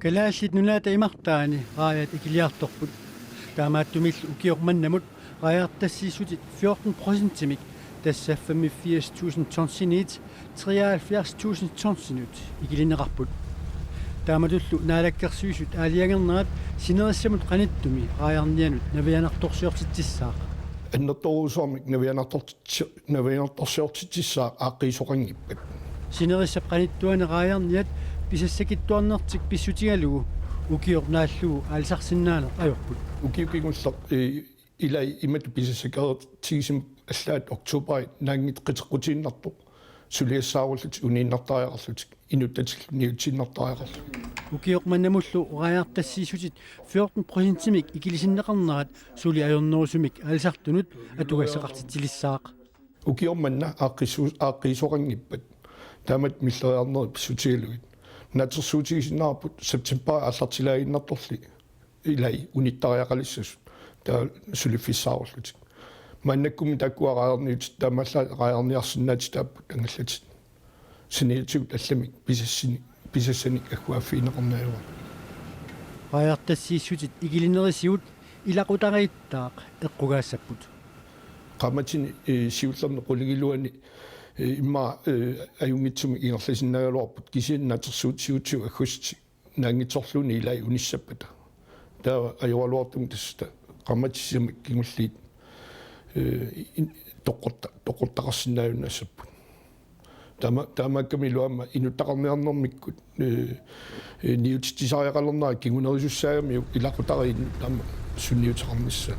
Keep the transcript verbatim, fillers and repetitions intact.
Kalaallit Nunaata imartaani raajat ikiliartorput. Taamaattumillu ukioq mannamut raajartassiissutit fjorten procentimik, tassa femogfirs tusind tonsiniit treoghalvfjerds tusind tonsinut ikilinneqarput. Taamatullu naalakkersuisut aalajangernerat sinerissamut qanittumi raajarnianut navianartorsiortitsissaaq. Annertoorujussuarmik navianartortitsi-, navianartorsiortitsissaaq aaqqiisoqanngippat. Sinerissap qanittuani raajarniat pisassakittuarnertik pissutigalugu ukioq naallugu aalisarsinnaaneq ajorput. Ukioq kingulleq, eh, ilai imatut pisassakereertigisumik allaat oktoberip naanngitsoq qiteqqutiinnartoq suliassaarullutik uniinnartariaqarlutik inuttatillu niutiinnartariaqarlutik. Ukioq mannamullu raajartassiissutit fjorten procentimik ikilisinneqarnerat suli ajornerusumik aalisartunut atugassaqartitsilissaaq. Ukioq manna aaqqissu-, aaqqiisoqanngippat taamatut milleriarnerit pissutigalugit. Naatsorsuutigisinnaarput september aallartilaaginnartorli ilai unittariaqalissasut taava suliffissaarullutik. Maannakkummi taakkua raajarniutit taamaallaat raajarniarsinnaatitaapput angallatit. Saniatigut allamik pisassini-, pisassanik agguaaffigineqarneq ajorami. Raajartassiissutit ikilinnerisigut ilaqutariittaaq eqqugaassapput. Qaammatini, eh, siullerni qulingiluani, eh, immaqa, eh, ajunngitsumik ingerlasinnaagaluarput kisianni naatsorsuutigut aggustip naanngitsorluunniit ilai unissappata. Taava ajoraluartumik tassa qaammatit sisamat kingulliit, eh, in-, toqqorta-, toqqortaqarsinnaajunnaassapput. Taama-, taamaakkamilu aamma inuttaqarniarnermikkut, eh, eh, niutitsisariaqalernera kingunerisussaagamiuk ilaqutariinnut taama sunniuteqarnissaa.